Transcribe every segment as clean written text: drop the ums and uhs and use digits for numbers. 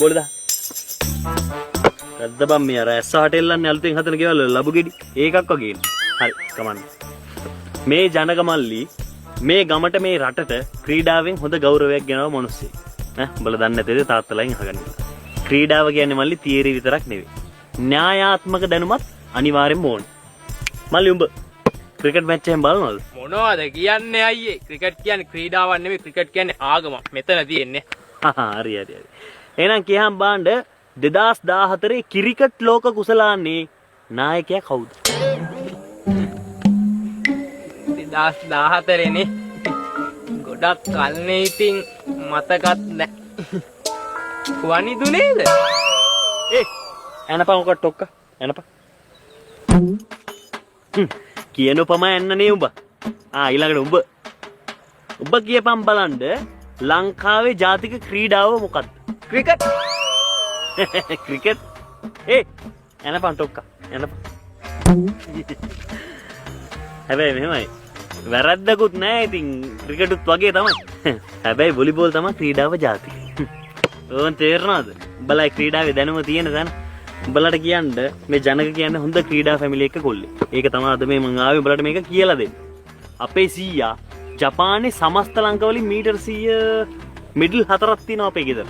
බෝල දා. රද්ද බම් මේ අර ඇස්සහට එල්ලන්නේ අලුතෙන් හදන ගෙවල් වල ලබු ගෙඩි. ඒකක් වගේ නේ. හරි කමන්න. මේ ජනක මල්ලි මේ ගමට මේ රටට ක්‍රීඩාවෙන් හොඳ ගෞරවයක් ගෙනව මිනිස්සෙක්. ඈ උඹලා දන්නේ නැතේද තාත්තලාගෙන් අහගන්න. ක්‍රීඩාව කියන්නේ මල්ලි තියරි විතරක් නෙවෙයි. න්‍යායාත්මක දැනුමත් අනිවාර්යෙන්ම ඕනේ. මල්ලි උඹ ක්‍රිකට් මැච් එකෙන් බලනවද? මොනවද කියන්නේ අයියේ? ක්‍රිකට් කියන්නේ ක්‍රීඩාවක් නෙවෙයි, ක්‍රිකට් කියන්නේ ආගමක්. මෙතන තියෙන්නේ. හරි හරි හරි. එහෙනම් කියහම් බාණ්ඩ 2014 ක්‍රිකට් ලෝක කුසලානේ නායකයා කවුද? 2014 නේ. ගොඩක් කල්නේ ඉතින් මතකත් නෑ. වනිදු නේද? ඒ ඇනපන් ඔක ටොක්ක ඇනපන්. කියන උපමා ඇන්න නේ උඹ. ආ ඊළඟට උඹ. උඹ කියපන් බලන්න ලංකාවේ ජාතික ක්‍රීඩාව මොකද්ද? ක්‍රිකට්. ක්‍රිකට්. ඒ ඇනපන් ටොක්ක ඇනපන්. හැබැයි මෙහෙමයි. වැරද්දකුත් නෑ ඉතින් ක්‍රිකටුත් වගේ තමයි. හැබැයි වොලිබෝල් තමයි ක්‍රීඩාව ජාතික. ඕන් තේරෙනවද? උඹලා ක්‍රීඩාවේ දැනුම තියෙන තැන. උඹලට කියන්න මේ ජනක කියන්නේ හොඳ ක්‍රීඩා ෆැමිලි එක කොල්ලේ. ඒක තමයි අද මේ මං ආවේ උඹලට මේක කියලා දෙන්න. අපේ සීයා ජපානයේ සමස්ත ලංකාවලින් මීටර් 100 මිඩල් 4ක් තියෙනවා අපේ ගෙදර.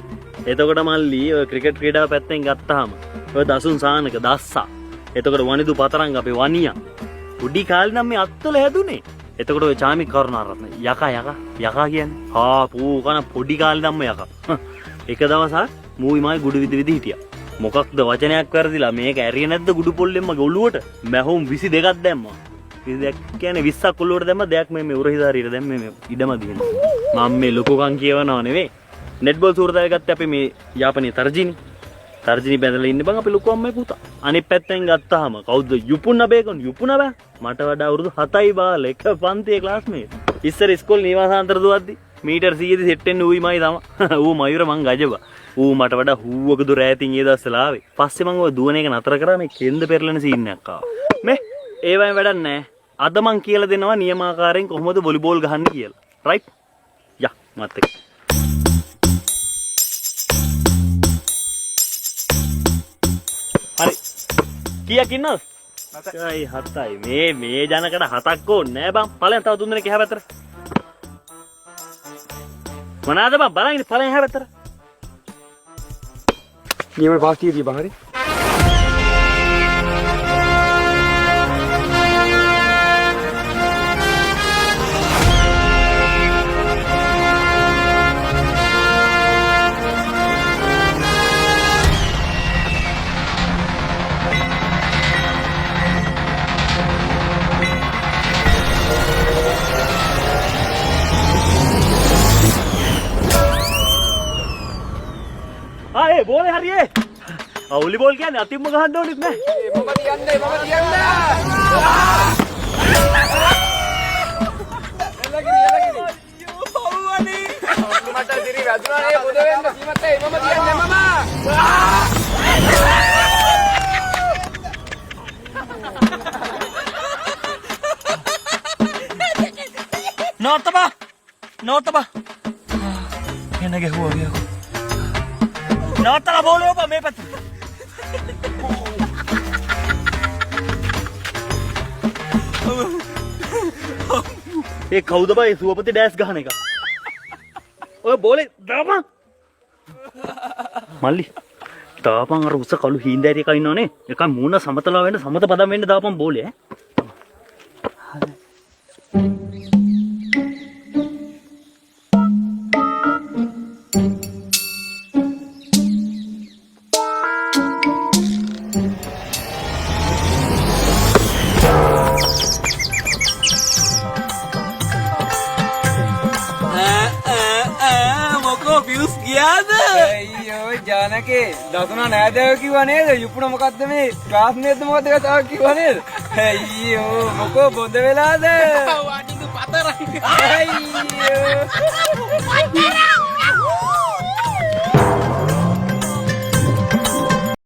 එතකොට මල්ලි ඔය ක්‍රිකට් ක්‍රීඩාව පැත්තෙන් ගත්තාම ඔය දසුන් සානක දස්සා. එතකොට වනිදු පතරංග අපේ වනියා. පොඩි කාලේ නම් මේ අත්වල හැදුනේ. එතකොට ඔය චාමික කරුණාරත්න යකා යකා යකා කියන්නේ හා පූ කන පොඩි කාලේ නම් යකා. එක දවසක් මූයි මයි ගුඩු විදි විදි හිටියා. මොකක්ද වචනයක් වැරදිලා මේක ඇරියේ නැද්ද ගුඩු පොල්ලෙන් මගේ ඔළුවට මැහුම් 22ක් දැම්මා. 22ක් කියන්නේ 20ක් ඔළුවට දැම්ම දෙයක් මේ මේ උරහිසාරියට දැම්ම මේ ඉඩම දින. මම මේ ලොකුකම් කියවනව නෙවෙයි. නෙට්බෝල් සූරතාවය ගත්තේ අපි මේ යාපනයේ තර්ජිනි. තර්ජිනි බැඳලා ඉන්න බං අපි ලොකු අම්මේ පුතා. අනිත් පැත්තෙන් ගත්තාම කවුද යුපුන් අබේකන් යුපුන බෑ. මට වඩා අවුරුදු 7යි බාල එක පන්තියේ ක්ලාස්මේට්. ඉස්සර ඉස්කෝලේ නිවාසාන්තර දුවද්දි මීටර් 100 දී සෙට් වෙන්න ඌයි මයි තමයි. ඌ මයුර මං ගජබා. ඌ මට වඩා හූවක දුර ඈතින් ඒ දවස්වල ආවේ. පස්සේ මං ඔය දුවන එක නතර කරා මේ කෙන්ද පෙරලෙන සීන් එකක් ආවා. මේ ඒවයින් වැඩක් නෑ. අද මං කියලා දෙනවා නියමාකාරයෙන් කොහොමද වොලිබෝල් ගහන්නේ කියලා. රයිට්? යා මත් එක්ක. හරි. කීයක් ඉන්නවද? 7යි 7යි. මේ මේ ජනකට 7ක් ඕනේ නෑ බං. ඵලයන් තව තුන් දෙනෙක් එහා පැත්තට. මොනාද බං බලන් ඉන්නේ ඵලයන් එහා පැත්තට. නියම පාස් ටික දීපන් හරි. ආ ඒ බෝලේ හරි ඒ. ආ වොලිබෝල් කියන්නේ අතින්ම ගහන්න ඕනෙත් නෑ. මම තියන්නේ මම තියන්නේ. එලගිරි එලගිරි. අයියෝ පව්වනේ. මට දිරි වැදුනා නේ පොද වෙන්න. සීමතේ මම තියන්නේ මම. නවත්තපන්. නවත්තපන්. එන ගැහුවා ගියා. නවත්තලා බෝලේ ඔබ මේ පැත්තට. ඒ කවුද බං ඒ සුවපති ඩෑස් ගහන එක? ඔය බෝලේ දාපන්. මල්ලි දාපන් අර උස කළු හීන්දෑරි එකා ඉන්නවනේ. එකා මූණ සමතලා වෙන්න සමත පදම් වෙන්න දාපන් බෝලේ ඈ. මොකෝ ෆියුස් ගියාද? අයියෝ ජානකේ දසුනා නෑදෑයෝ කිව්වා නේද? යුපුන මොකද්ද මේ ක්ලාස්මේට්ද මොකද්ද කතාවක් කිව්වා නේද? අයියෝ මොකෝ බොඳ වෙලාද? වනිදු පතරංග. අයියෝ.